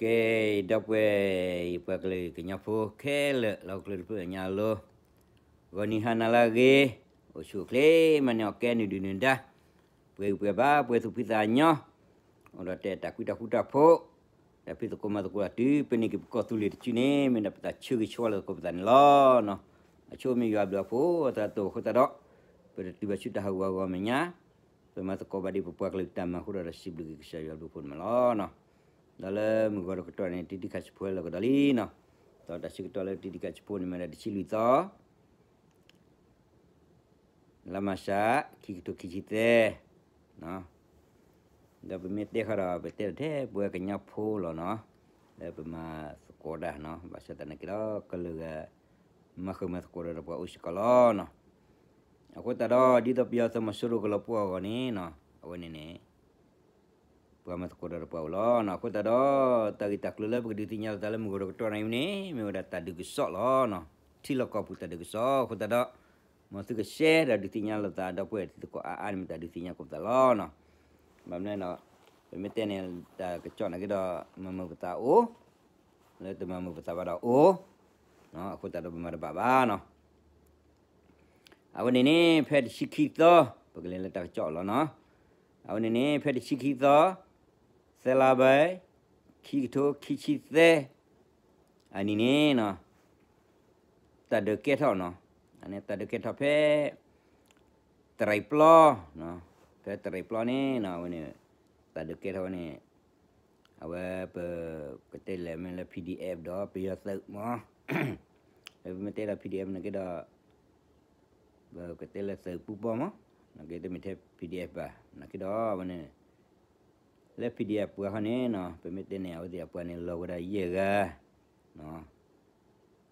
ကဲ, ဒီပုၢ်ဝဲၢ် ယပှၤကလုာ်ကညီဖိခဲလၢာ် လၢဟီၣ်ခိၣ်ချၢတဖျၢၣ်ညါအလိၤ, ဂီၤနံၤဟါနၤလၢအဂ့ၤ, အိၣ်ဆူၣ်အိၣ်ချ့ မၤန့ၢ်အီၣ်ကဲနုာ်ဒုၣ်နုာ်ဒါ, ပှဲၤဂံၢ်ပှဲၤဘါ ပှဲၤသူၣ်ဖှံသးညီ, အိၣ်ဒီးတဲတၢ်ကွံတၢ်ဃူတၢ်ဖိး, တၢ်ဖံးသကိးမၤသကိးတၢ်တုၤ ပန့ၢ်က့ၤပကီၢ်သူလ့ၤတစုန့ၣ် မ့ၢ်ဒၣ်ပတၢ်ဆၢဂ့ၤဆၢဝါလၢသကိးပသးန့ၣ်လီၤ. အဆိမ့ၢ်ယွၤဘျုးအဖှိၣ်အသးတအိၣ်အဃိသတးဒီး, ပတတုၤဘၣ်ဆူတၢ်ဟးဂူာ်ဟးဂီၤမဲာ်ညါ, ပမၤသကိးဘၣ်ဒ်ပပှၤကလုာ်တၢ်မၤအဃိဒီး ဒီးစံးဘျုးက့ၤကစၢ်ယွၤဘျုးအဖှိၣ်န့ၣ်မးလီၤ. ဒီးလၢမုၢ်ဂီၤတကတီၢ်န့ၣ် တံတံခါဆံဖိလီၤကဒီးလံနီၤ, ဒီးတၢ်ဆၢကတီၢ်လၢတံတံခါဆံဖိန့ၣ် မ့ၢ်ဒၣ်တဆံလွံၢ်သီ လါမၢ်ၡး ခံကထိခံဆံသၢ, ဒီးပမ့ၢ်တဲဃီဒီး ပတဲထဲပဝဲကညီဖိလီၤနီၤ, လၢပမၤသကိးတၢ်နီၤ, ဘၣ်ဆၣ်သနာ်က့ဒီး ကလုာ်ဂၤ မၤဃုာ်မၤသကိးဒီးပှၤအိၣ်စ့ၢ်ကီးလီၤနီၤ. အဃိသတးဒီး ဒ်သိးပယီၤသုးမီၤစိရိၤကလီၤပှီၢ်အဂီၢ်န့ၣ်နီၤ, အဝဲန့ၣ်န့ၣ် ပှၤမၤသကိးဒီးပှၤအိၣ်လီၤနီၤ. အဃိသတးဒီး တၢ်ဂ့ၢ်တၢ်ကျိၤလၢပကဒုးသ့ၣ်ညါလိာ်သးလၢမုၢ်ဂီၤတကတီၢ်န့ၣ်အံၤန့ၣ် မ့ၢ်ဝဲဒၣ်တၢ်ဒုးကစီၣ်လီၤနီၤ, ထံလီၢ်ကီၢ်ပူၤတၢ်ဒုးကစီၣ်. အဃိသတးဒီး မ်သုကshareဒီးဒုးသ့ၣ်ညါလိာ်သး ဒီပုၢ်ဝဲၢ်တံၤသကိးအါအါန့ၣ် မ့ၢ်တၢ်ဒုးသ့ၣ်ညါသကိးပသးလီၤနီၤ. ဘၣ်မနုၤနီၤ, ပမ့ၢ်တဲန့ၣ် တၢ်ကစီၣ်နာ်က့ဒီး မၤမုာ်ပသးအိၣ်, လၢတမၤမုာ်ပသးဘၣ်ဒီးအိၣ်, အဃိသတးဒီးပမၤတဘၣ်ဘၣ်နီၤ. အဝဲန့ၣ်န့ၣ် ဖဲတဆံခံသီ ပကလဲၤလၢတၢ်ကစီၣ်လီၤနီၤ. အဝဲန့ၣ်န့ၣ် ဖဲတဆံခံသီ သၢလါဘၢၣ် ခံကထိခံဆံသၢ အနံၤန့ၣ်နီၤ, တၢ်ဒုးကဲထီၣ်နီၤ, တၢ်ဒုးကဲထီၣ်ဖဲ တရံးပျီ, ဖဲတရံးပျီန့ၣ်နီၤ အဝဲန့ၣ် တၢ်ဒုးကဲထီၣ်ဝဲန့ၣ် အဝဲပကတဲလဲၣ်မ့ၢ်လၢ PDF ဒီးပယီၤသုးမး, လၢပမ့ၢ်တဲဒီး PDF နာ်က့ဒီး ပကတဲလၢသုးပူပီမး, နာ်က့တမ့ၢ်ထဲ PDF ဘၣ်, နာ်က့ဒီးအဝဲန့ၣ် လၢ PDF ပှၤဃီန့ၣ်နီၤ ပမ့ၢ်တဲန့ၣ် အဝဲသ့ၣ်အပှၤန့ၣ်လီၤဝဲဒၣ်ယဲၢ်ဂၤ,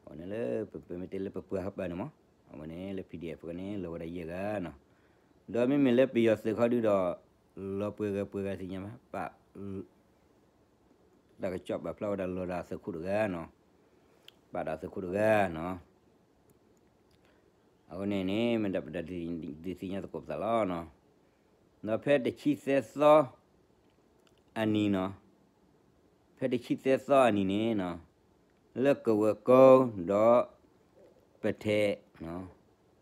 အဝဲန့ၣ်လၢ ပမ့ၢ်တဲလၢပပှၤဃီပၤန့ၣ်မး, အဝဲန့ၣ်လၢ PDF ဃီန့ၣ် လီၤဝဲဒၣ်ယဲၢ်ဂၤနီၤ. ဒီးမ့မ့ၢ်လၢပယီၤသုးဃီဒုဒီး လီၤပှဲၤဂၤပှဲၤဂၤသ့ၣ်ညါဘၣ်, ပာ် တၢ်ကစီၣ်ပာ်ဖျါဝဲဒၣ်လီၤဒီးအသုးခိၣ်တဂၤနီၤ, ပာ်ဒီးအသုးခိၣ်တဂၤနီၤ. အဃိန့ၣ်န့ၣ် မ့ၢ်ဒၣ်ပတၢ်ဒုးသ့ၣ်ညါသကိးပသးလီၤနီၤ. ဒီးဖဲတဆံသၢသီ အနံၤနီၤ, ဖဲတဆံသၢသီအနံၤန့ၣ်နီၤ, လၢကဝဲၤကိဒီး ပထဲး,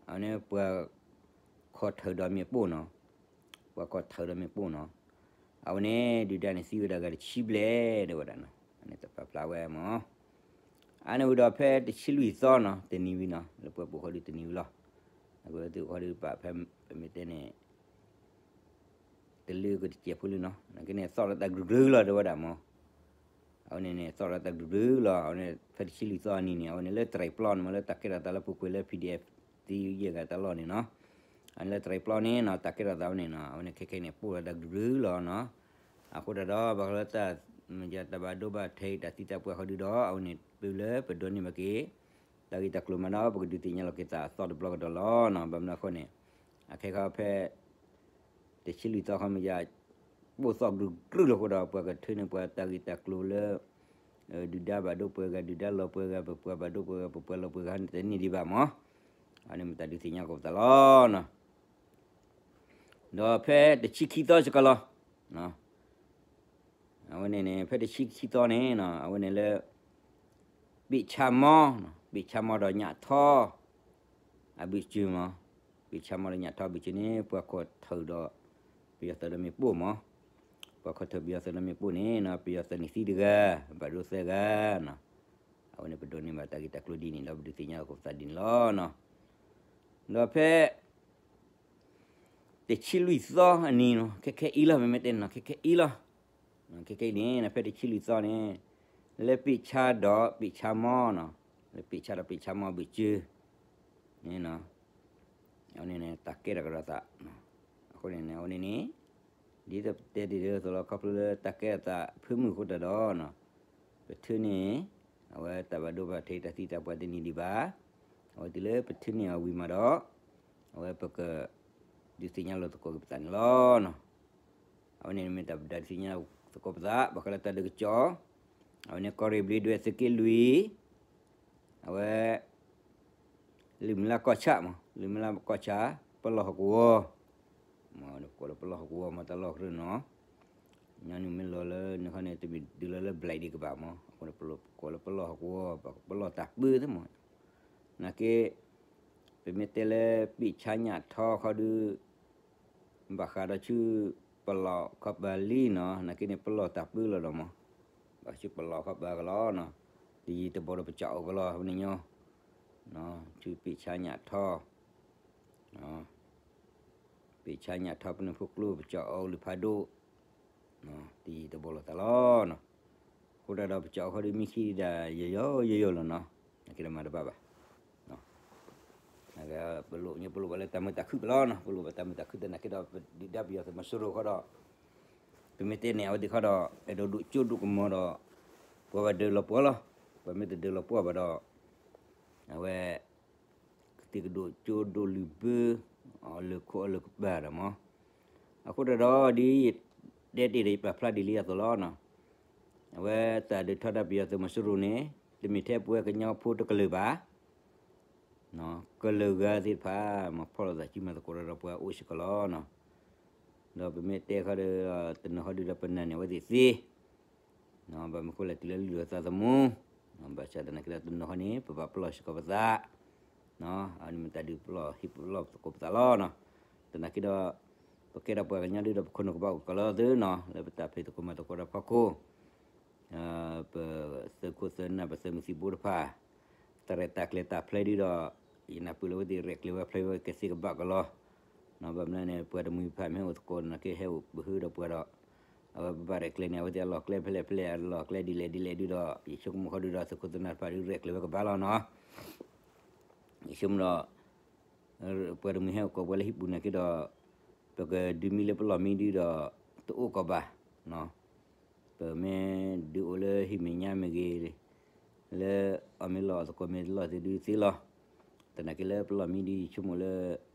အဝဲန့ၣ်ပှၤခီၣ်ထၢၣ်ဒီးမ့ၣ်ပိၢ်နီၤ, ပှၤခီၣ်ထၢၣ်ဒီးမ့ၣ်ပိၢ်နီၤ, အဝဲန့ၣ်ဒုၣ်ဒါန့ၣ်သံဝဲဒၣ်ဂၤတဆံဘျဲၣ်ဒၣ်ဝဲဒၣ်နီၤ, အန့ၣ်တၢ်ပာ်ဖျါဝဲမး. အန့ၣ်ဝံၤဒီးဖဲတဆံလွံၢ်သီနီၤ တနံၤဝံၤနီၤ လၢပှၤပိာ်ဃီဒုတနံၤဝံၤလီၤ. အဃိသုးဃီဒုပာ်ဖဲ ပမ့ၢ်တဲန့ၣ် တလၢကတစဲးဖိလံနီၤ, နာ်က့န့ၣ် သီၣ်လၢတၢ်ကရူၢ်ကရူၢ်လီၤတဲဝဲဒၣ်မး. အဝဲန့ၣ်န့ၣ် သီၣ်လၢတၢ်ကရူၢ်ကရူၢ်လီၤ. အဝဲန့ၣ် ဖဲတဆံလွံၢ်သီအနံၤန့ၣ် အဝဲန့ၣ်လၢတရံးပျီန့ၣ်မး လၢတၢ်ကဲထီၣ်သးလၢပူၤကွံာ်လၢ PDF သံယဲၢ်ဂၤတၢ်လီၢ်န့ၣ်နီၤ. အန့ၣ်လၢတရံးပျီန့ၣ်နီၤ တၢ်ကဲထီၣ်သးဝဲန့ၣ်နီၤ အဝဲန့ၣ်ခဲခဲန့ၣ် ပိၢ်လီၤတၢ်ကရူၢ်ကရူၢ်လီၤနီၤ. အဃိတၢ်ဒီး ဘၣ်ဃးလၢတၢ် မ့ၢ်ယတၢ်ဘၣ်ဒိဘၣ်ထံးတၢ်သံတၢ်ပှၢ်ဃီဒုဒီး အဝဲန့ၣ် ပလၢပဒိးန့ၢ်ဘၣ်က့ၤ တၢ်ဂ့ၢ်တၢ်ကျိၤမးဒီး ပကဒုးသ့ၣ်ညါလီၤက့ၤသးအသီတဘျီကဒီးလီၤနီၤ. ဘၣ်မနုၤအဃိန့ၣ် အခဲခီဖဲ တဆံလွံၢ်သီခီမ့ၢ်ယ ပိၢ်သီၣ်ကရူၢ်ကရူၢ်လီၤအဃိဒီး ပှၤကထၢန့ၢ်ပှၤတၢ်ဂ့ၢ်တၢ်ကျိၤလၢ ဒုၣ်ဒါဘၣ်ဒိပှဲၤဂၤ ဒုၣ်ဒါလီၤပှဲၤဂၤ ပပှၤဘၣ်ဒိပှဲၤဂၤ ပပှၤလီၤပှဲၤဂၤန့ၣ် တန့ၢ်ဒံးဘၣ်မး. အန့ၣ်မ့ၢ်တၢ်ဒုးသ့ၣ်ညါသကိးပသးလီၤနီၤ. ဒီးဖဲတဆံခံသီစ့ၢ်ကီးလီၤ. အဝဲန့ၣ်န့ၣ် ဖဲတဆံခံသီန့ၣ် အဝဲန့ၣ်လၢ ပ့ၣ်ဆါမီ, ပ့ၣ်ဆါမီဒီးညၣ်ထီ အဘုၣ်စၢၤမး, ပ့ၣ်ဆါမီဒီးညၣ်ထီအဘုၣ်စၢၤန့ၣ် ပှၤခီၣ်ထၢၣ်ဒီး ပယီၤသုးဒီးမ့ၣ်ပိၢ်မး, ပှၤခီၣ်ထၢၣ်ပယီၤသုးဒီးမ့ၣ်ပိၢ်န့ၣ် ပယီၤသုးန့ၣ်သံတဂၤ, ဘၣ်ဒိသၢဂၤနီၤ. အဝဲန့ၣ်ပဒိးန့ၢ်ဘၣ်တၢ်ဂ့ၢ်တၢ်ကျိၤဒ်န့ၣ်ဒီး ပဒုးသ့ၣ်ညါသကိးပသးဒ်န့ၣ်လီၤနီၤ. ဒီးဖဲ တဆံလွံၢ်သီအနံၤနီၤ ခဲခဲအံၤလီၤ မ့မ့ၢ်တဲနီၤ ခဲခဲအံၤလီၤ. ခဲခဲအံၤန့ၣ် ဖဲတဆံလွံၢ်သီန့ၣ် လၢပ့ၣ်ဆါဒီးပ့ၣ်ဆါမီနီၤ, လၢပ့ၣ်ဆါဒီးပ့ၣ်ဆါမီအဘုၣ်စၢၤန့ၣ် အဝဲန့ၣ်န့ၣ် တၢ်ကဲထီၣ်ကဒီးသး, အဃိန့ၣ်န့ၣ် အဝဲန့ၣ်န့ၣ် ဒ်သိးပတဲတ့ၢ်လၢသိးလီၤ ခီဖျိလၢတၢ်ကဲထီၣ်သးဖၢမုၢ်အဃိတၢ်ဒီး ပထၢန့ၢ် အဝဲတၢ်ဘၣ်ဒိဘၣ်ထံးတၢ်သံတၢ်ပှၢ်တန့ၢ်ဒံးဘၣ်. အဝဲတုၤလၢပထၢန့ၢ်အီၤဝံၤမးဒီး အဝဲပက ဒုးသ့ၣ်ညါလီၤသကိးက့ၤပသးန့ၣ်လီၤ. အဝဲန့ၣ်မ့ၢ်တၢ်ပဒုးသ့ၣ်ညါသကိးပသး ဘၣ်ဃးလၢတၢ်ဒုးကစီၣ်, အဝဲန့ၣ်ကီၢ်ရ့ၣ်ဘျ့းဒွဲၣ်သုးက့လွံၢ် အဝဲ လုၢ်မုၢ်လၢ်ကီၢ်ဆၣ်မး လုၢ်မုၢ်လၢ်ကီၢ်ဆၣ် ပလီၢ်ဟီၣ်ကဝီၤ, မ့ၢ်ကိးလၢပလီၢ်ဟီၣ်ကဝီၤမးတၢ်လီၢ်ကရၢနီၤ, ညီနုၢ်မ့ၢ်လီၤလၢန့ၣ်ခီန့ၣ် တမ့ၢ်ဒုးလီၤလၢ black ဒံးကဘၣ်မး, အဃိန့ၣ် ပကိးလၢပလီၢ်ဟီၣ်ကဝီၤ ပလီၢ်တၢ်ပၢသ့ၣ်မး, နာ်က့ ပမ့ၢ်တဲလၢပံာ်ဆါညၣ်ထီခီဒုး ဘၣ်ဃးဒီးဆူပလီၢ်ခီပၤလံနီၤ, နာ်က့န့ၣ် ပလီၢ်တၢ်ပၢလီၤဒီးမး, ဘၣ်ဆူပလီၢ်ခီပၤကလီနီၤ, တယံာ်တဘီဒီးပကအိၣ်ကလီ ဝဲန့ၣ်ညီ, ဆူပံာ်ဆါညၣ်ထီ ပံာ်ဆါညၣ်ထီပနၢ်ဖိကျိ ပကအိၣ်လုၢ်ဖးဒိၣ်, တယံာ်တဘီလိာ်သးလီၤနီၤ, အဃိတၢ်ဒီးပကအိၣ်ခီဒုးမ့ၢ်ခံဒၣ်ယယီယယီလီၤနီၤ, နာ်က့ဒီးမၤတဘၣ်ဘၣ် ပလိၣ်ညါ ပလိၣ်ဘၣ်လၢတၢ်မုာ်တၢ်ခုၣ်ပလီၤနီၤ, ပလိၣ်ဘၣ်တၢ်မုာ်တၢ်ခုၣ်သနာ်က့ဒီး ပဒုၣ်ဒါပယီၤသုးမီၤစိရိၤဃီဒီး ပမ့ၢ်တဲန့ၣ် အဝဲသ့ၣ်ဃီဒီး အဲၣ်ဒိးဒိၣ်ကၠိဒိၣ်ကမီၤဒီး ပှၤဘၣ်ဒၢးလီၤပှီၢ်လီၤ, ပှၤမ့ၢ်တဒၢးလီၤပှီၢ်ဘၣ်ဒီး အဝဲ ကသ့ၣ်ကဒိၣ်ကၠိဒိၣ်လုၢ်ဘၢ အီၤလၢခိအီၤလၢကပၤဒီးမး, အဃိတၢ်ဒီး ဒ်ယတဲတ့ၢ်ဒီးယပာ်ဖျါဒ်လံအသိးလီၤနီၤ, အဝဲတၢ်ဒုးထီဒါပယီၤသုးမီၤစိရိၤန့ၣ် တမ့ၢ်ထဲပဝဲကညီဖိတကလုာ်ဘၣ် ကလုာ်ဂၤသ့ၣ်တဖၣ် မၤဖီၣ်လိာ်သးစုမၤသကိးတၢ်ဒီးပှၤအိၣ်စ့ၢ်ကီးလီၤနီၤ, ဒီးပမ့ၢ်တဲခီဒီး တနီၤခီဒုးဒီးပနာ်န့ၢ်အဝဲသ့ၣ်သ့, ဘၣ်မနုၤဃိလဲၣ်တုၤလၢလုၢ်ဒိၣ်သးသမူ, ဘၣ်ဆၣ်သနာ်က့ဒီးတနီၤခီန့ၣ် ပဘၣ်ပလီၢ်စ့ၢ်ကီးပသး, အန့ၣ်မ့ၢ်တၢ်ဒုးပလီၢ်ဟံၣ်ပလီၢ်သကိးပသးလီၤနီၤ, သနာ်က့ဒီး ပကဲထီၣ်ပှၤကညီဒုးဒီးပခိၣ်နူာ်ကဘၣ်အိၣ်ကီးလီၤသုနီၤ, လၢပတၢ်ဖံးသကိးမၤသကိးဒီးဖီခိၣ် ပသုးခိၣ်သုးနၢ် ပသုးမုၢ်သံၣ်ဘိတဖၣ် တၢ်ရဲၣ်တၢ်ကျဲၤတၢ်ဖျဲဒုးဒီး ယနၢ်ပၢၢ်လၢအဝဲသ့ၣ်ရဲၣ်ကျဲၤဝဲဖျဲဝဲကသ့ကဘၣ်ကလီၤ, ဘၣ်မနုၤန့ၣ် ပှၤတမှံၤတဖၣ်မ့ၢ်အိၣ်သကိးနာ်က့ဟဲအိၣ်ပဟုဒီးပှၤဒီး အဝဲပဘၣ်ရဲၣ်ကျဲၤန့ၣ် အဝဲသ့ၣ်အလီၢ်ကျဲဖဲလဲၣ်ဖဲလဲၣ် အလီၢ်ကျဲဒ်လဲၣ်ဒ်လဲၣ်ဒုးဒီး ယဆိကမိၣ်ဃီဒုးဒီး သုးခိၣ်သုးနၢ်တဖၣ်ဒုးရဲၣ်ကျဲၤဝဲကဘၣ်လီၤနီၤ, ယဆိကမိၣ်ဒီး ပှၤတမှံၤဟဲအိၣ်ကိးပှၤလၢဟံၣ်ပူၤနာ်က့ဒီး ပကဒုးမံလၢပလီၢ်မံဒုးဒီး တအိၣ်ကီးဘၣ်, ပမ့ၢ်ဒုးအိၣ်လၢဟံၣ်မဲာ်ညါမ့ၢ်ဂ့ၤ, လၢအီၣ်မ့ၤလီၢ်အီၣ်သကိးမ့ၢ်လီၢ်သ့ၣ်ဒုးသ့လီၤ, သနာ်က့လၢပလီၢ်မံဒုးယဆိကမိၣ်လၢ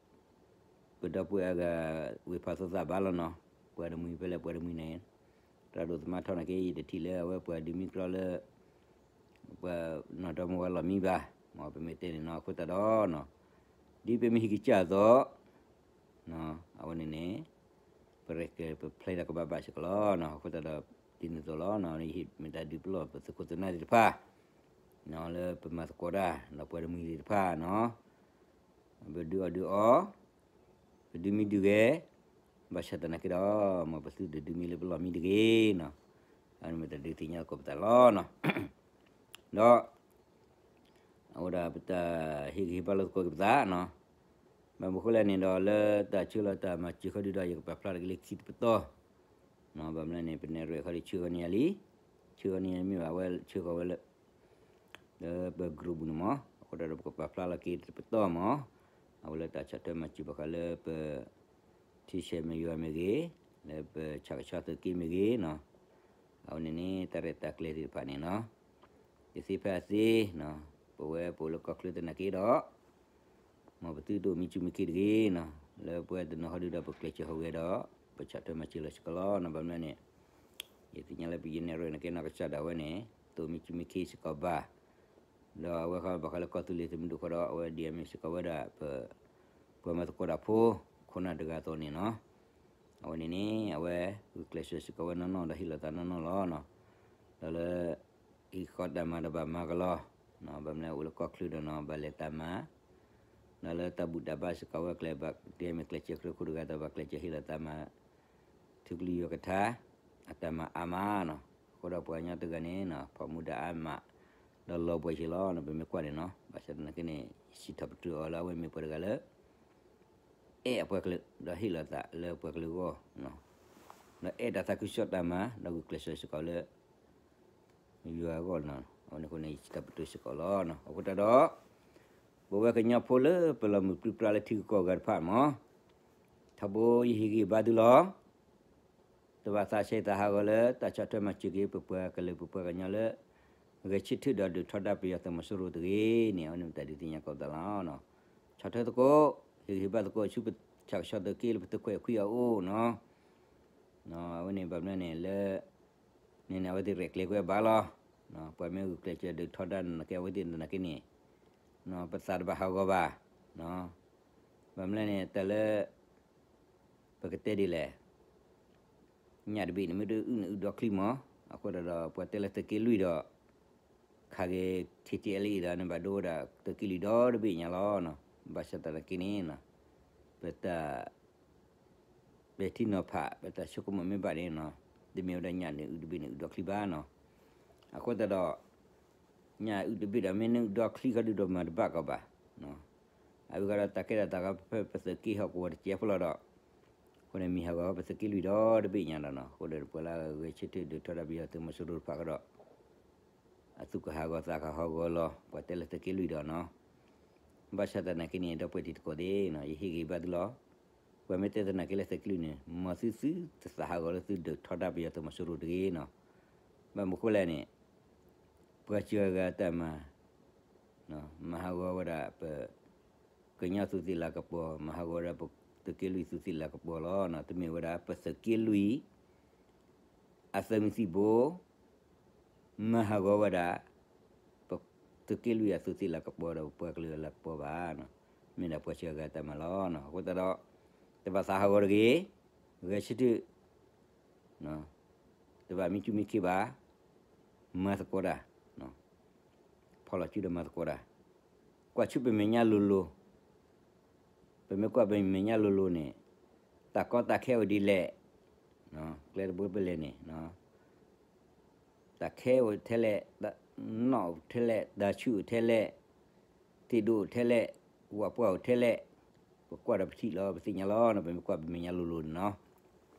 ပဒီပုၢ်ဝဲၢ်အဂၤ ဝ့ၢ်ဖးသိသးဘၣ်လီၤနီၤ, ပှၤတမှံၤဖဲလဲၣ်ပှၤတမှံၤန့ၣ်, တၢ်ဒိၣ်သမါထီၣ်နာ်က့ ယတထံၣ်လၢအဝဲပှၤဒုးမံကြီလၢ ပှၤနီၢ်ဒီမါဝၤလီၢ်မံဘၣ်, မ်ပမ့ၢ်တဲန့ၣ်နီၤ အဃိသတးဒီး ဒ်ပမ့ၢ်ဟံၣ်ကစၢ်အသိး အဝဲန့ၣ်န့ၣ် ပရဲၣ်ကျဲၤပဖျဲးတၢ်ကဘၣ်ဘၣ်စ့ၢ်ကီးလီၤနီၤ, အဃိသတးဒီး ဒ်န့ၣ်အသိးလီၤနီၤ, ဟံၣ်မ့ၢ်တၢ်ဒုးပလီၢ်ပသုးခိၣ်သုးနၢ်သ့ၣ်တဖၣ် လၢပမၤသကိးတၢ် ဒီးပှၤတမှံၤသ့ၣ်တဖၣ်နီၤ, ပဒုးအီၣ်ဒုးအီ, ပဒုးမံဒုးဂဲၤ, ဘၣ်ဆၣ်သနာ်က့ဒီး မ်ပသုတဒုးမံလၢပလီၢ်မံတဂ့ၤနီၤ, အန့ၣ်မ့ၢ်တၢ်ဒုးသ့ၣ်ညါသကိးပသးလီၤနီၤ, ဒီး အဝဲဒၣ်ပတၢ်ဟ့ၣ်ဂံၢ်ဟ့ၣ်ဘါလိာ်သကိးက့ၤပသးနီၤ, ဘၣ်မနုၤဃိလဲၣ်န့ၣ်ဒီး လၢတၢ်ဆၢလီၤတၢ်မၤစၢၤဃီဒုးဒီး ယကပာ်ဖျါထီၣ်က့ၤလၢခံတပတီၢ်, ဘၣ်မနုၤလဲၣ်န့ၣ် ပနဲၣ်ရွဲၣ်ဃီဒုးဆှၢဃီန့ၢ်ယၤလံ, ဆှၢဃီန့ၢ်ယၤမ့ၢ်ဘၣ် အဝဲဆှၢဃီဝဲလၢ လၢပ group ပူၤန့ၣ်မး, အဃိဒီးပကပာ်ဖျါလီၤက့ၤတပတီၢ်မး, အဝဲလၢတၢ်ဆီၣ်ထွဲမၤစၢၤဘၣ်ဃးလၢပ ထံဆဲးမယွၤမ့ၢ်ဂ့ၤ, လၢပဆၣ်ကဆီသုးက့မ့ၢ်ဂ့ၤနီၤ, အဝဲန့ၣ်န့ၣ် တၢ်ရဲၣ်တၢ်ကျဲၤသ့ၣ်တဖၣ်န့ၣ်နီၤ, ယသ့ၣ်ဖဲအသ့နီၤ, ပဝဲပအိၣ်လၢကီၢ်ချၢသနာ်က့ဒီး မ်ပသုတအိၣ်မံစူမံခ့တဂ့ၤနီၤ, လၢပဝဲတနီၤဃီဒုးဒီးပကျဲးစၢးဟူးဂဲၤဒီး ပဆီၣ်ထွဲမၤစၢၤလီၤစ့ၢ်ကီးလီၤနီၤ, ဘၣ်မနုၤလဲၣ်န့ၣ် ယသ့ၣ်ညါလၢပယနဲၣ်ရွဲၣ်န့ၣ်ကဲနီၢ်ကစၢ်ဒၣ်ဝဲန့ၣ် တအိၣ်မံစူမံခ့စ့ၢ်ကီးဘၣ်, ဒီးအဝဲဃီဘၣ်ဃးလၢကီၢ်သူလ့ၤသုးမုၢ်ဒိၣ်ဃီဒီး အဝဲဒ်အမ့ၢ်စ့ၢ်ကီးဝဲဒၣ်ပ ပှၤမၤသကိးတၢ်ဖိ ခိၣ်နၢ်တဂၤအသိးန့ၣ်နီၤ, အဝဲန့ၣ်န့ၣ် အဝဲဂုာ်ကျဲးစၢးစ့ၢ်ကီးဝဲနီၢ်နီၢ်ဒီးဟ့ၣ်လီၤသးနီၢ်နီၢ်လီၤနီၤ, ဒီးလၢ ဟံၣ်ဃီတၢ်မၤဒီးဘၣ်မၤကလီၤ, ဘၣ်မနုၤလဲၣ်အိၣ်လၢကီၢ်ချၢဒီးနီၤ ဘၣ်လဲၤတၢ်မၤ, ဒီးလၢတၢ်ဘူၣ်တၢ်ဘါစ့ၢ်ကီးဝဲကျဲ ဘၣ်တဲမ့ၢ်ကျဲးစၢးခရၢခိၣ်တဂၤဒီး ဘၣ်ကျဲးစၢးဟ့ၣ်လီၤသးမၤ ထုကလံၤယွၤကထါ အတၢ်မၤအါမးနီၤ, အဃိဒီးပှၤကညီတဂၤန့ၣ်နီၤ ဖီၣ်မူဒါအါမး ဒီးလီၤဘှံးဆ့လီၤနီၤ, ပမ့ၢ်ကွၢ်န့ၣ်နီၤ, ဘၣ်ဆၣ်သနာ်က့န့ၣ် ယစံးထီၣ်ပတြၢၤအီၤလၢအဝဲမ့ၢ်ပှၤတဂၤလၢ အဲၣ်အပှၤကလုာ် ဒီးဟ့ၣ်လီၤသးလၢပှၤကလုာ်အဂီၢ်, ဒီးအဲၣ်တၢ်သးခုကစီၣ်တၢ်မၤ ဒီးဂုာ်ကျဲးစၢးစ့ၢ်ကီးလၢ ယွၤအဂီၢ်နီၤ, အဝဲန့ၣ်အဃိန့ၣ် ယစံးထီၣ်ပတြၢၤစ့ၢ်ကီးလီၤနီၤ, အဃိသတးဒီး ပဝဲကညီဖိလၢပလီၤမုၢ်ပြံပြါလၢထံဂုၤကီၢ်ဂၤတဖၣ်မး, ထီဘိယဟ့ၣ်ဂံၢ်ဘါသုလီၤ တဘၣ်သးဆဲးသးဟးဂီၤလၢတၢ်ဆီၣ်ထွဲမၤစၢၤက့ၤ ပပှၤကလုာ်ပပှၤကညီလၢ ဂဲၤဆၢထၢၣ်ဒီးဒုးထီဒါပယီၤသုးမီၤစိရိၤတဂ့ၤန့ၣ် အဝဲန့ၣ်မ့ၢ်တၢ်ဒုးသ့ၣ်ညါကိးပသးလီၤ. ဆီၣ်ထွဲသကိး ဟ့ၣ်ဂံၢ်ဟ့ၣ်ဘါသကိးဆူပဆၣ်ကဆီသုးက့လၢပသုးခွဲးခွံအအိၣ်နီၤ. အဝဲန့ၣ်ဘၣ်မနုၤန့ၣ်လၢ န့ၣ်န့ၣ် အဝဲသ့ၣ်ရဲၣ်ကျဲၤကွံာ်အဘၣ်လီၤ. ပှၤမ့ၢ်ဂုာ်ကျဲးစၢးဒုးထီဒါနာ်က့ အဝဲသ့ၣ်နာ်က့န့ၣ် ပသးတဘၣ်ဟးဂီၤဘၣ်. ဘၣ်မနုၤလဲၣ်န့ၣ် တၢ်လၢ ပကတဲဒ်လဲၣ် ညၣ်တဘ့ၣ်န့ၣ်မ့ၢ်တအုၣ်န့ၣ်အုၣ်ဒီချံမး, အဃိသတးဒီး ပှၤတဲလၢသုးက့လွံၢ်ဒီး ခးဂ့ၤ ထံထံအလံအံၤဒီး နဘၣ်ဒိဝဲဒၣ်သုးက့လွံၢ်ဒီတဘ့ၣ်ညါလီၤ. ဘၣ်ဆၣ်သနာ်က့န့ၣ် ပတၢ် ပထံနီၤဖး ပတၢ်ဆိကမိၣ်မ့ၢ်ဘၣ်န့ၣ်နီၤ, တမ့ၢ်ဝဲဒၣ်ညၣ်န့ၣ်အုၣ်တဘ့ၣ်န့ၣ်အုၣ်ဒီချံဘၣ်နီၤ. အဃိသတးဒီး ညၣ်အုၣ်တဘ့ၣ်ဒီးမ့ၢ်န့ၣ်အုၣ်ဒီချံခီဒုဒီးမၤတဘၣ်ကီးဘၣ်. အဝဲဃီဒီးတၢ်ကဲထီၣ်တၢ်ဂီၤဖဲပသုးက့ဟီၣ်ကဝီၤတစဲးဖိလီၤဒီး အဃိန့ၣ်မံၤဟးဂီၤပသုးက့လွံၢ်ဒီတဘ့ၣ်ညါဒီးနီၤ, အဃိဒီးပှၤလၢအဂဲၤဆၢထၢၣ်ဒုးထီဒါပယီၤသုးမီၤစိရိၤတဖၣ်ဃီဒီး အသူၣ်ကဟးဂီၤသးကဟးဂီၤလီၤ ပှၤတဲလၢသုးက့လွံၢ်ဒီးနီၤ. ဘၣ်ဆၣ်သနာ်က့န့ၣ် ဒီပုၢ်ဝဲၢ်တံၤသကိးသ့ၣ်နီၤ, ယဟ့ၣ်ဂ့ၤဘၣ်သုလီၤ. ပှၤမ့ၢ်တဲသနာ်က့လၢသုးက့လွံၢ်န့ၣ် မ်သုသုတသးဟးဂီၤလၢသုဒုးထီဒါပယီၤသုးမီၤစိရိၤတဂ့ၤနီၤ. ဘၣ်မနုၤဃိလဲၣ်န့ၣ် ပှၤစၢၤအဂၤတၢ်မၤ မၤဟးဂီၤဝဲဒၣ်ပ ကညီသူးသ့ၣ်လၤကပီၤ, မၤဟးဂီၤဝဲဒၣ်ပသုးက့လွံၢ်သူးသ့ၣ်လၤကပီၤလီၤ. တမ့ၢ်ဝဲဒၣ်ပသုးက့လွံၢ် အသုးမုၢ်သံၣ်ဘိ မၤဟးဂီၤဝဲဒၣ် ပသုးက့လွံၢ်အသူးသ့ၣ်လၤကပီၤဒီးပပှၤကလုာ်လၤကပီၤဘၣ်. မ့ၢ်ဒၣ်ပှၤစၢၤအဂၤတၢ်မၤလီၤ. အဃိသတးဒီး တဘၣ်သးဟးဂီၤတဂ့ၤ, ဂဲၤဆၢထၢၣ် တဘၣ်မံကၠူမံခ့ဘၣ်, မၤသကိးတၢ်, ဖီၣ်လီၤစုဒီးမၤသကိးတၢ်, ကွၢ်ဆူပမဲာ်ညါလိၤလိၤ, ပမ့ၢ်ကွၢ်ပမဲာ်ညါလိၤလိၤန့ၣ် တၢ်ကီတၢ်ခဲအိၣ်ဒ်လဲၣ်, ကျဲတဘိပလဲၤန့ၣ် တၢ်ခဲအိၣ်ထဲလဲၣ်, နီၣ်အိၣ်ထဲလဲၣ်, တၢ်ဆူၣ်အိၣ်ထဲလဲၣ်, သ့ၣ်ဒိၣ်အိၣ်ထဲလဲၣ်, ဝၣ်ပှၢ်အိၣ်ထဲလဲၣ်, ပကွၢ်ဒီးပထံၣ်လီၤ ပသ့ၣ်ညါလီၤနီၤ, ပမ့ၢ်ကွၢ်ပမဲာ်ညါလိၤလိၤန့ၣ်နီၤ.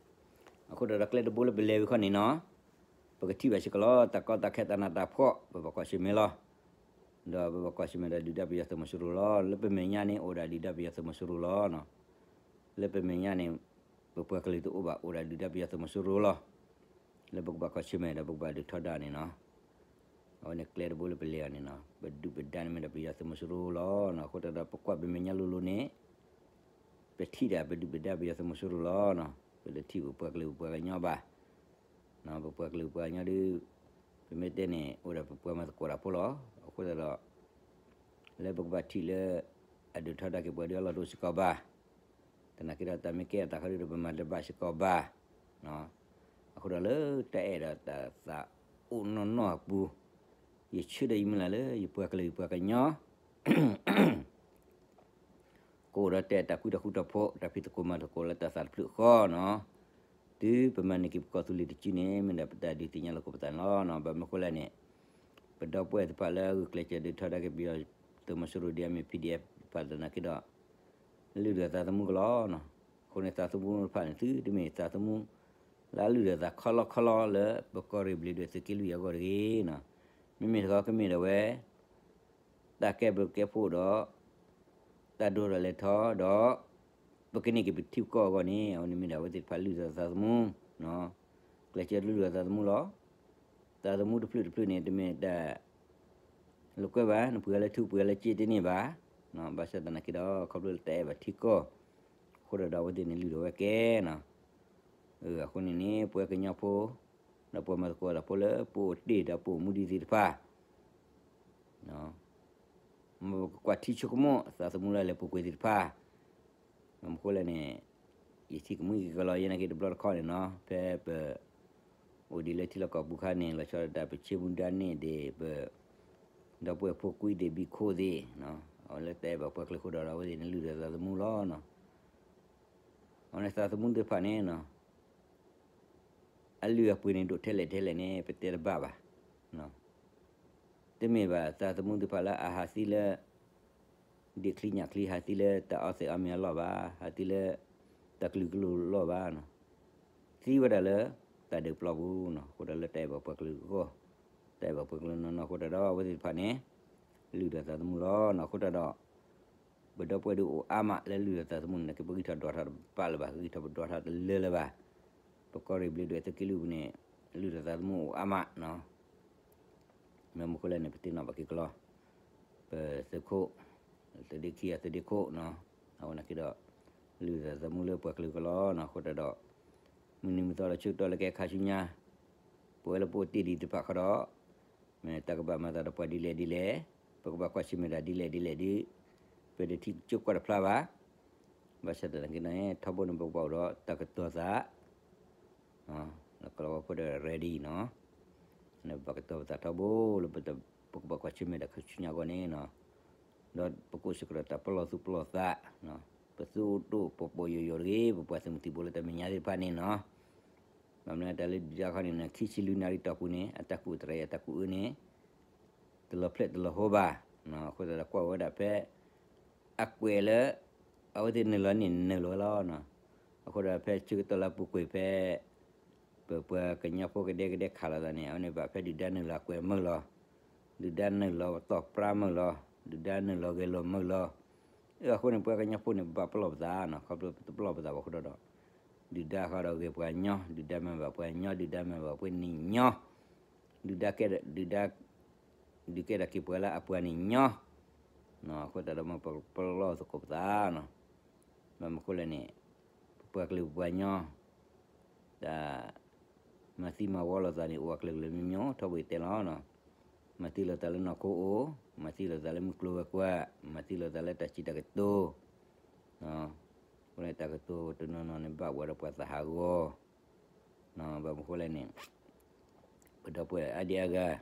အဃိဒီးကျဲတဘိလၢပလဲၤဝံၤခီန့ၣ်နီၤ, ပကထံၣ်ဘၣ်စ့ၢ်ကီးလီၤ တၢ်ကီတၢ်ခဲတၢ်နးတၢ်ဖှီၣ် ပဘၣ်ကွၢ်ဆၢၣ်မဲာ်လီၤ. ဒီးပဘၣ်ကွၢ်ဆၢၣ်မဲာ်ဒီးဒုၣ်ဒါပယီၤသုးမီၤစိရိၤလီၤ. လၢပမဲာ်ညါန့ၣ် အိၣ်ဒၣ်ဒုၣ်ဒါပယီၤသုးမီၤစိရိၤလီၤ. လၢပမဲာ်ညါန့ၣ် ပပှၤကလုာ်တအိၣ်ဘၣ် အိၣ်ဒၣ်ဒုၣ်ဒါပယီၤသုးမီၤစိရိၤလီၤ. လၢပကဘၣ်ကွၢ်ဆၢၣ်မဲာ်ဒီးပကဘၣ်ဒုးထီဒါန့ၣ်နီၤ. အဝဲန့ၣ်ကျဲတဘိလၢပလဲၤအီၤန့ၣ်နီၤ, ပဒုၣ်ပဒါန့ၣ်မ့ၢ်ဒၣ်ပယီၤသုးမီၤစိရိၤလီၤ. အဃိသတးဒီးပကွၢ်ပမဲာ်ညါလိၤလိၤန့ၣ် ပထံၣ်ဒၣ်ပဒုၣ်ပဒါပယီၤသုးမီၤစိရိၤလီၤ. ပတထံၣ်ပပှၤကလုာ်ပပှၤကညီဘၣ်. ပပှၤကလုာ်ပပှၤကညီဒုး ပမ့ၢ်တဲန့ၣ် အိၣ်ဒၣ်ပပှၤမၤသကိးတၢ်ဖိလီၤ. အဃိသတးဒီး လၢပကဘၣ်ထံၣ်လၢ အဒုးထီဒါက့ၤပှၤဒုးအလီၢ်တအိၣ်စ့ၢ်ကီးဘၣ်. သနာ်က့ဒီးတၢ်မ့ၢ်ကဲအတၢ်ခီဒုးဒီးပမၤတဘၣ်စ့ၢ်ကီးဘၣ်. အဃိဒီးလၢတၢ်အဲၣ်ဒီးတၢ်သးအိၣ်နီၢ်နီၢ်အပူၤ, ယဆၢဒီးယမုၢ်လၢ်လၢယပှၤကလုာ်ယပှၤကညီ ကအိၣ်ဒီးတၢ်အဲၣ်တၢ်ကွံတၢ်ဃူတၢ်ဖိး တၢ်ဖံးသကိးမၤသကိးလၢတၢ်သးတဖျၢၣ်ဃီနီၤ. တုၤပမၤန့ၢ်က့ၤပကီၢ်သူလ့ၤတစုန့ၣ် မ့ၢ်ဒၣ်ပတၢ်ဒုးသ့ၣ်ညါလိာ်က့ၤပသးန့ၣ်လီၤ. ဘၣ်မနုၤဃိလဲၣ်န့ၣ် ပဒီပုၢ်ဝဲၢ်တဖၣ်လၢအဂုာ်ကျဲးစၢးဒုးထီဒါက့ၤပယီၤသုးမီၤစိရိၤဒ်အမ့ၢ် ပီၣ်ဒံၣ်အ့ၣ် တဖၣ်သနာ်က့ဒီး လုၢ်ဒိၣ်သးသမူကလီၤနီၤ. အဃိန့ၣ်သးသမူတဖၣ်န့ၣ် သုတမ့ၢ်သးသမူ လၢအလုၢ်ဒိၣ်သးခီလီခီလီလၢပကီၢ်ရ့ၣ်ဘျ့းဒွဲၣ်သုးက့လွံၢ်အဂီၢ်တဂ့ၤနီၤ. မ့မ့ၢ်တခီကမ့ၢ်ဒၣ်ဝဲ တၢ်ကဲဘျုးကဲဖှိၣ်ဒီး တၢ်ဒိၣ်ထီၣ်လဲၤထီၣ်ဒီး ပကန့ၢ်က့ၤပထံပကီၢ်အဂီၢ်န့ၣ် အဝဲန့ၣ်မ့ၢ်ဒၣ်အဝဲသ့ၣ်တဖၣ်လုၢ်ဒိၣ်သးသမူ, ကျဲးစၢးလုၢ်ဒိၣ်သးသမူလီၤ. သးသမူတဖျၢၣ်တဖျၢၣ်န့ၣ် တမ့ၢ်တၢ်လိာ်ကွဲဘၣ်, နပှ့ၤအီၤလၢထူပှ့ၤအီၤလၢစ့တန့ၢ်ဘၣ်. ဘၣ်ဆၣ်သနာ်က့ဒီး ခီဖျိလၢတၢ်အဲၣ်ဘၣ်ထံကီၢ် အဃိဒီးအဝဲသ့ၣ်န့ၣ်လုၢ်ဒိၣ်ဝဲကဲနီၤ. အဃိန့ၣ်န့ၣ် ပဝဲကညီဖိ ဒီးပှၤမၤသကိးတၢ်ဖိလၢပအိၣ်တ့ၢ်ဒီးပအိၣ်မူဒံးသ့ၣ်တဖၣ် မ်ပကကွၢ်ထံဆိကမိၣ်သးသမူလၢလဲၤပူၤကွံာ်သ့ၣ်တဖၣ်. မ့ၢ်မနုၤဃိလဲၣ်န့ၣ် ယထံၣ်ကမှံက့ၤကလီၤယဲနာ်က့တဘျီတခီၣ်န့ၣ်နီၤ, ဖဲပ အိၣ်ဒံးလၢထံလီၢ်ကီၢ်ပူၤခါန့ၣ် လီၤဆီဒၣ်တၢ်ပဆ့မူဒါန့ၣ်ဒံး ပ ဒီပုၢ်ဝဲၢ်ဖိကွံာ်သ့ၣ်ဘံၣ်ခိၣ်သ့ၣ်, အဝဲလၢတၢ်အဲၣ်ဘၣ်ပှၤကလုာ်ဃိဒီး အဝဲသ့ၣ်န့ၣ်လုၢ်ဒိၣ်သးသမူလီၤ. အဝဲန့ၣ်သးသမူသ့ၣ်တဖၣ်န့ၣ် အလုၢ်အပှ့ၤန့ၣ်ဒိၣ်ထဲလဲၣ်ထဲလဲၣ်န့ၣ် ပတဲတဘၣ်ဘၣ်. တမ့ၢ်ဘၣ်သးသမူသ့ၣ်တဖၣ်လၢအဟးသံလၢ ဒ့ၣ်ချံညၣ်ချံ ဟးသံလၢတၢ်အီသံးအီမ့ၤအလီၢ်ဘၣ်, ဟးသံလၢ တၢ်ကလုာ်ကလုာ်လီၢ်ဘၣ်. သံဝဲဒၣ်လၢ တၢ်ဒုးပျီပူၤနီၤ, အဃိဒီးလၢတၢ်အဲၣ်ဘၣ်ပှၤကလုာ်အဂီၢ်, တၢ်အဲၣ်ဘၣ်ပှၤကလုာ်နီၢ်နီၢ်အဃိတၢ်ဒီး အဝဲသ့ၣ်တဖၣ်န့ၣ် လုၢ်ဒိၣ်သးသမူလီၤနီၤ. အဃိတၢ်ဒီး ပဒီပုၢ်ဝဲၢ်ဒုးအိၣ်အါမးလၢလုၢ်ဒိၣ်သးသမူန့ၣ် ကပဂံၢ်ထီၣ်ဒွးထီၣ်တဘၣ်လၢၤဘၣ်, ကဂံၢ်ထီၣ်ပဒွးထီၣ်တလၢလၢၤဘၣ်. ပကီၢ်ရ့ၣ်ဘျ့းဒွဲၣ်သုးက့လွံၢ်ပူၤန့ၣ် လုၢ်ဒိၣ်သးသမူအိၣ်အါမးနီၤ. မ့ၢ်မနုၤဃိလဲၣ်န့ၣ် ပသ့ၣ်နီၣ်ဘၣ်က့ၤကလီၤ ပသုးခိၣ် သုးဒ့ခံအသုးဒ့ခိၣ်နီၤ, အဝဲနာ်က့ဒီး လုၢ်ဒိၣ်သးသမူလၢပှၤကလုာ်ကလီၤနီၤ. အဃိတၢ်ဒီး မုၢ်နံၤမုၢ်သီဒီးဆၢကတီၢ်လၢကဟဲခါဆူညါ ပဝဲလၢပအိၣ်တ့ၢ်ဒံးသ့ၣ်တဖၣ်ဃီဒီး မ့ၢ်တၢ်ကဘၣ်မၤသးဒီးပှၤဒ်လဲၣ်ဒ်လဲၣ်, ပကဘၣ်ကွၢ်ဆၢၣ်မဲာ်တၢ်ဒ်လဲၣ်ဒ်လဲၣ်ဒီး ပတထံၣ်ကၠိကွၢ်တဖျါဘၣ်. ဘၣ်ဆၣ်သနာ်က့န့ၣ် ထီဘိန့ၣ် ပကဘၣ်အိၣ်ဒီးတၢ်ကတီၤသး လီၤကလီဝဲဖိဒီး ready နီၤ, နဘၣ်ကတီၤပသးထီဘိလၢ ပကဘၣ်ကွၢ်ဆၢၣ်မဲာ်ဒီးခါဆူညါအဂီၢ်န့ၣ်နီၤ, ဒီးပကအိၣ်စ့ၢ်ကီးဒီးတၢ်ပလီၢ်သူၣ်ပလီၢ်သး, ပသုအိၣ်ဒိၣ်ပှီၢ်ပှီၢ်ယိာ်ယိာ်တဂ့ၤ, ပပှၤသုးမုၢ်သံၣ်ဘိလၢတၢ်မဲာ်ညါသ့ၣ်တဖၣ်န့ၣ်နီၤ, ဘၣ်မနုၤတၢ်လၢဒုၣ်ဒါခီန့ၣ်နီၤ ခံဆံလွံၢ်နၣ်ရံၣ်တီၢ်ပူၤန့ၣ် အတၢ်ကူၣ်တရံးအတၢ်ကူၣ်အၢန့ၣ် တလီၤဖျဲၣ်တလီၤဟိဘၣ်, အဃိသတးဒီးကွၢ်ဝဲဒၣ်ဖဲ အကွဲးလၢ အဝဲသ့ၣ်နုာ်လီၤန့ၣ်နုာ်လီၤဝဲလီၤ. အဃိဒီးဖဲဆၢကတီၢ်လၢအပူၤကွံာ်ဖဲ ပပှၤကညီဖိကဒဲကဒဲခးလိာ်သးန့ၣ် အဝဲန့ၣ်ဘၣ်ဖဲဒုၣ်ဒါနုာ်လီၤအကွဲးမုာ်လီၤ, ဒုၣ်ဒါနုာ်လီၤတီၢ်ပြါမုာ်လီၤ, ဒုၣ်ဒါနုာ်လီၤဂဲၤလိာ်မုာ်လီၤ. အဃိန့ၣ် ပှၤကညီဖိန့ၣ် ပဘၣ်ပလီၢ်ပသးနီၤ, ခီဖျိပတပလီၢ်ပသးဘၣ်အဃိဒီး ဒုၣ်ဒါဃီဒီးဂဲၤပှၤညီ, ဒုၣ်ဒါမၤဘၣ်ပှၤညီ, ဒုၣ်ဒါမၤဘၣ်ပှၤနံၣ်ညီ, ဒုၣ်ဒါကဲ, ဒုၣ်ဒါ ဒုးကဲထီၣ်က့ၤပှၤလၢအပှၤနံၣ်ညီ, အဃိသတးဒီးမ့ၢ်ပပလီၢ်သကိးပသးနီၤ, ဘၣ်မနုၤဃိလဲၣ်န့ၣ် ပပှၤကလုာ်ပပှၤကညီ တၢ် မၤသံမၤဝီလိာ်သးန့ၣ် အိၣ်အကလုာ်ကလုာ်မံၤမံၤ ထီဘိယတဲလီၤနီၤ, မၤသံလိာ်သးလၢနီၢ်ခိအိၣ်, မၤသံလိာ်သးလၢမုၢ်ကျိၤဝဲၤကွာ်, မၤသံလိာ်သးလၢတၢ်စံးတၢ်ကတိၤ, အဃိန့ၣ်တၢ်ကတိၤတနီၤနီၤန့ၣ် ဘၣ်ဝဲဒီးပှၤသးဟးဂီၤ, ဘၣ်မနုၤဃိလဲၣ်န့ၣ် ပဒီပုၢ်ဝဲၢ်အါဒံအါဂၤ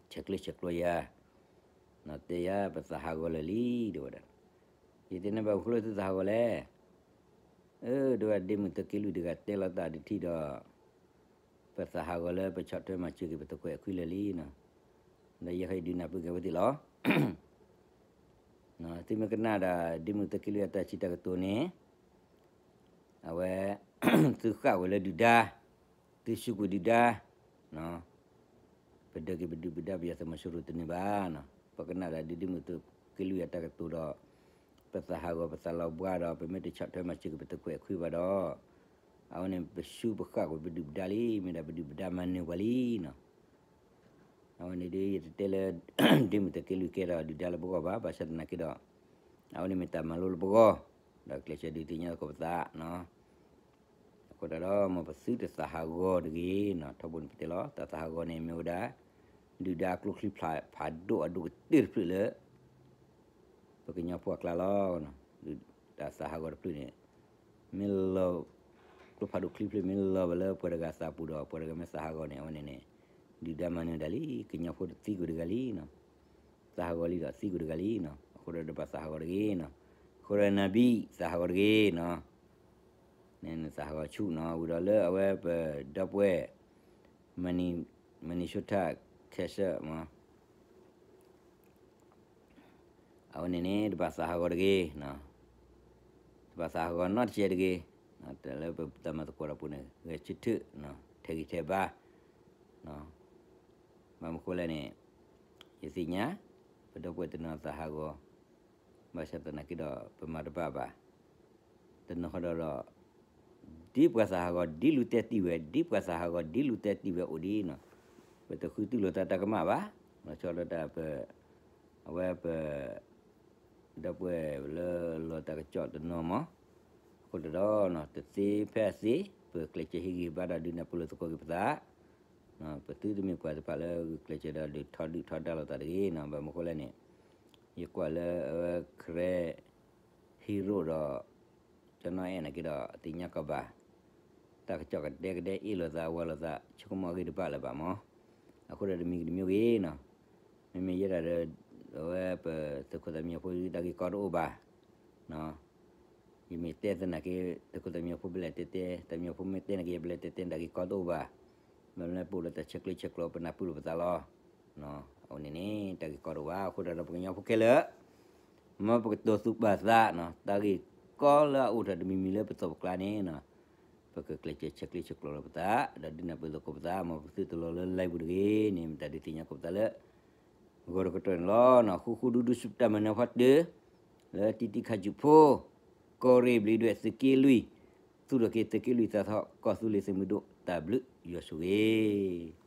ဆဲးကျၢဆဲးကျိးယၤ, တဲယၤပသးဟးဂီၤလၢာ်လံ ဒ်ဝဲဒၣ်, ယတဲန့ၣ်ဘၣ်မနုၤဃိလၢသုသးဟးဂီၤလဲၣ်, အၢ ဒ်ဝဲဒၣ်ဒ့မုၣ်သုးက့လွံၢ်တဂၤတဲလီၤတၢ်ဒ်ထံၣ်ဒီး ပသးဟးဂီၤလၢပဆီၣ်ထွဲမၤစၢၤက့ၤပသုးခိၣ်အဲၣ်ခွံလၢာ်လံနီၤ, ဒီးယဲဃီယဒုးနၢ်ပၢၢ်က့ၤဝဲသ့ၣ်လီၤ. သုမ့ၢ်ကနၣ်ဒီးဒ့မုၣ်သုးက့လွံၢ်အတၢ်စံးတၢ်ကတိၤန့ၣ် အဝဲ သုဃၣ်ဝဲလၢဒုၣ်ဒါ, သုစူးကွံာ်ဒုၣ်ဒါ, ပဒၢးက့ၤပဒုၣ်ပဒါပယီၤသုးမီၤစိရိၤတန့ၢ်ဘၣ်နီၤ, ပကနၣ်ဒီးဒ့မုၣ်သုးက့လွံၢ်အတၢ်ကတိၤဒီး ပသးဟးဂီၤပသးလီၤဘှါဒီး ပမ့ၢ်တဆီၣ်ထွဲမၤစၢၤက့ၤပသုးခိၣ်အဲၣ်ခွံဘၣ်ဒီး အဝဲန့ၣ်ပစူးပဃၣ်ကွံာ်ပဒုၣ်ပဒါလံ, မ့ၢ်ဒၣ်ပဒုၣ်ပဒါမၤနၢၤပှၤလံနီၤ. အဝဲန့ၣ်ဒ်ယတတဲလၢ ဒ့မုၣ်သုးက့လွံၢ်ကဲထီၣ်ဒုၣ်ဒါလၢပဂီၢ်ဘၣ်, ဘၣ်ဆၣ်သနာ်က့ဒီး အဝဲန့ၣ်မ့ၢ်တၢ်မၤလိလၢပဂီၢ်, ဒီးကျဲးစၢးဒုးသ့ၣ်ညါသကိးပသးနီၤ. အဃိသတးဒီး မ်ပသုတသးဟးဂီၤတဂ့ၤနီၤ, ထီဘိန့ၣ်ပတဲလီၤ တၢ်သးဟးဂီၤန့ၣ်မ့ၢ်ဝဲဒၣ် ဒုၣ်ဒါအကျိချံဖးဒိၣ်အဒိၣ်ကတၢၢ်တဖျၢၣ်လၢ ပကညီဖိအကျါလီၤ. တၢ်သးဟးဂီၤတဖျၢၣ်န့ၣ် မ့ၢ်လီၤ ကျိဖးဒိၣ်ချံဖျၢၣ်မ့ၢ်လီၤဘၣ်လၢပှၤတဂၤသးပူၤဒီး ပှၤတဂၤမ့ၢ်သးဟးဂီၤန့ၣ် အဝဲန့ၣ်န့ၣ် ဒုၣ်ဒါမၤနၢၤဒၣ်လံ, ကညီဖိတသံကွံာ်တဂၤလံနီၤ, သးဟးဂီၤလံဒီးသံကွံာ်တဂၤလံနီၤ, အဃိဒီးတဘၣ်သးဟးဂီၤတဂ့ၤနီၤ, အဃိဒီးနၤဘံၣ်သးဟးဂီၤတဂ့ၤနီၤ, နသးဟးဂီၤဆူၣ်နီၤ, ဝံၤဒီးလၢအဝဲပဒီပုၢ်ဝဲၢ် Minnesota Texas မး အဝဲန့ၣ်န့ၣ် တဘၣ်သးဟးဂီၤတဂ့ၤ, တဘၣ်သးဟးဂီၤနီတစဲးတဂ့ၤ, တၢ်လၢပတၢ်မၤသကိးဒီးပူၤန့ၣ် ဂဲၤဆၢထၢၣ် ထဲးဂံၢ်ထဲးဘါ, ဘၣ်မနုၤဃိလဲၣ်န့ၣ် ယသ့ၣ်ညါ ပဒီပုၢ်ဝဲၢ်တနီၤသးဟးဂီၤ, ဘၣ်ဆၣ်သနာ်က့ဒီး ပမၤတဘၣ်ဘၣ်, တနီၤဃီဒီး ဒ်ပှၤသးဟးဂီၤဒ်လူၤတဲတံၢ်ဝဲ, ဒ်ပှၤသးဟးဂီၤဒ်လူၤတဲတံၢ်ဝဲအိၣ်ဒ်နီၤ, ပတဃုတူၢ်လိာ်သးတၢ်ကမၣ်ဘၣ်, လီၤဆီဒၣ်တၢ်ပ အဝဲပ ဒီပုၢ်ဝဲၢ်လၢလီၤတၢ်ကစီၣ်တနီၤမး, အဃိသတးဒီး တသ့ဖဲအသ့ ပကျဲးစၢးဟ့ၣ်ဂံၢ်ဟ့ၣ်ဘါဒီးဒုးနၢ်ပၢၢ်လိာ်သကိးက့ၤပသး, ပသုတမ့ၢ်ပှၤတဖၣ်လၢဂုာ်ကျဲးစၢးဒီးဒုးထီဒုၣ်ထီဒါလိာ်သးတဂ့ၤနီၤ, ဘၣ်မနုၤဃိလဲၣ်န့ၣ် ယကွၢ်လၢအဝဲ Karen Hero ဒီး ကၠီနီၢ်အဲၣ်နာ်က့ဒီး သ့ၣ်ညါကီးဘၣ်, တၢ်ကစီၣ်ကဒဲကဒဲအ့ၣ်လိာ်သးဝၤလိာ်သး ဆိကမိၣ်အဂ့ၢ်တဘၣ်လၢၤဘၣ်မး, အဃိဒီးတမံၤတမံၤဂ့ၤနီၤ, မ့မ့ၢ်ယဲဒၣ်ဒီး အဝဲပသုးခိၣ်သးမံဖိတၢ်ဂ့ၢ်ကီတအိၣ်ဘၣ်, ယမ့ၢ်တဲသနာ်က့ သုးခိၣ်သးမံဖိဘျဲၣ်တဲတဲ သးမံဖိမ့ၢ်တဲနာ်က့ယဘျဲၣ်တဲတဲ တၢ်ဂ့ၢ်ကီတအိၣ်ဘၣ်, မ့မ့ၢ်လၢပအိၣ်လၢတၢ်ဆဲးကျၢဆဲးကျိးပနၢ်ပၢၢ်လိာ်ပသးလီၤ, အဝဲန့ၣ်န့ၣ် တၢ်ဂ့ၢ်ကီတအိၣ်ဘၣ်, အဃိဒီးပှၤကညီဖိခဲလၢာ် မ်ပကတိၤသူၣ်ပာ်သးနီၤ, တၢ်ဂ့ၢ်ကီလၢအအိၣ်ထီၣ်တမံၤမံၤလၢပသီၣ်ပကျါန့ၣ်နီၤ, ပကကျဲးစၢးဆဲးကျၢဆဲးကျိးလိာ်ပသး ဒီးဒုးနၢ်ပၢၢ်သကိးပသး, မ်ပသုတလီၤလၢ live ပူၤတဂ့ၤန့ၣ် မ့ၢ်တၢ်ဒုးသ့ၣ်ညါကိးပသးလၢ ဂီၤတကတီၢ်န့ၣ်လီၤ. ဃူဃူဒူဒူဆူတၢ်မၤနၢၤဖီတၢၢ် လၢတံၤတံၤခါဆူၣ်ဖိ ကီၢ်ရ့ၣ်ဘျံးဒွဲၣ်သုးက့လွံၢ် သူၣ်ထီၣ်က့ၤသုးက့လွံၢ်သးထီၣ် ကီၢ်သူလ့ၤသုးမုၢ်ဒိၣ် တၢ်ဘျုးယွၤဆိၣ်ဂ့ၤ